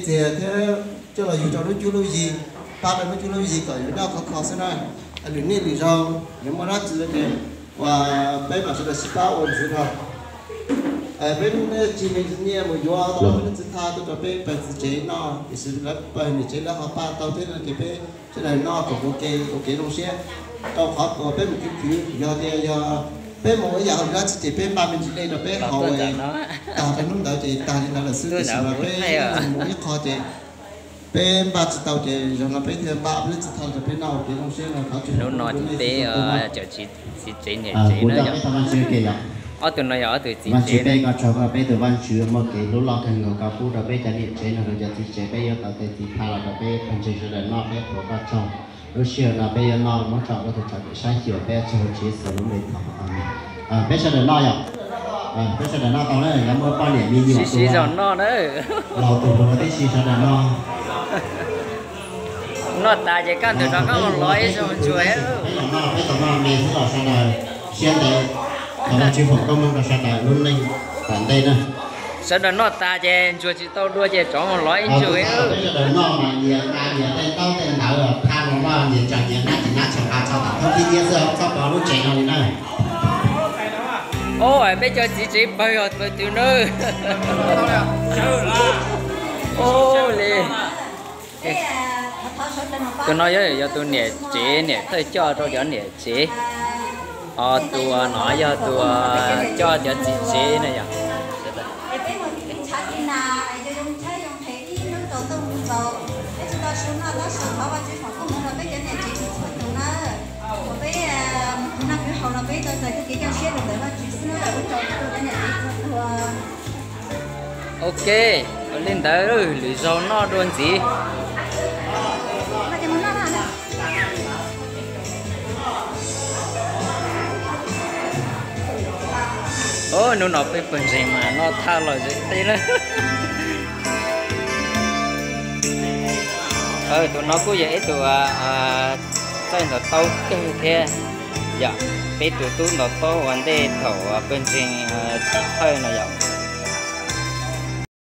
txiag thiab coj los yug rau lub cuab lub yig, pab rau lub cuab lub yig kom yuav noj khov kho xwb na. Lwm niaj lwm zaus yuav muaj dab tsi los ces uas peb mam sawv daws sib pab ua ntxiv no. Peb tsis me ntsis nyiaj mus yuav tau peb lub txiv thaj tuaj rau peb pawg txiv tsev noj, tiam sis lawv pawg niam tsev lawv ho pab tau thiab no ces peb sawv daws noj kom ua ke ua kev zoo siab. Rau qhov uas peb mus khwv khwv, yog tias yog peb mus ib yam hauj lwm dab tsi ces peb npaj me ntsis dej rau peb haus, tag rau hnub ntawd ces tag li ntawd lawm xwb, tiam sis mas peb mus ib qho ces peb npaj tsis tau ces zaum no peb thiaj npaj peb lub txiv thaj rau peb noj ua kev zoo siab no. Thov tsis hnub no peb cov txiv tsev niam tsev na, ob tug no yog ob tug txiv tsev. Peb koj tsaug koj, peb tus Vaj Tswv muaj kev hlub loj kawg nkaus, koj pub rau peb cov niam tsev no, cov txiv tsev peb yuav tau tej txiv thaj los rau peb pawg ntseeg sawv daws noj, peb tuav koj tsaug. Lub sij hawm no peb yuav noj muab tso rau tus tsov kem saib xyuas, peb tsaug Tswv Yexus lub npe thov, amees. Peb sawv daws noj yom. Peb sawv daws noj tau na, yog muaj poj niam me nyuam sib zog noj na, laus tus hluas tib si sawv daws noj. Noj tas ces kaj ntug rov qab mus lov ib zaug ntsuag. Peb los noj, peb tau noj me xwb los sawv daws siab ntev, thov Vajtswv foom koob hmoov rau sawv daws lub neej tom ntej na. Sawv daws noj tas ces ntsuag tsis tau dua ces rov mus lov ib ntsuag. Peb sawv daws noj mas nyias nqa nyias tej ntaub tej ntawv, phaj los noj nyias tsawg nyias nab ces nab tsawg nqa tso tom thoob thib iab xwb, txhob pov lub tsev no li na. Ob, peb cov txiv tsev pawg yog pawg twg na? Ua li. Tus no yog, yog tus niam tsev, niam thawj coj rau cov niam tsev. Ho tus no yog tus coj cov txiv tsev na yom. Ok, ua li ntawd lwm zaus noj dua ntxiv. Hnub no peb pawg ntseeg mas noj thaj los zem qib na. Tus no kuj yog ib tug txawj ntaus taub kawg thiab yom. Peb tus tub ntaus taub ua ntej thaum pawg ntseeg thawj no yom.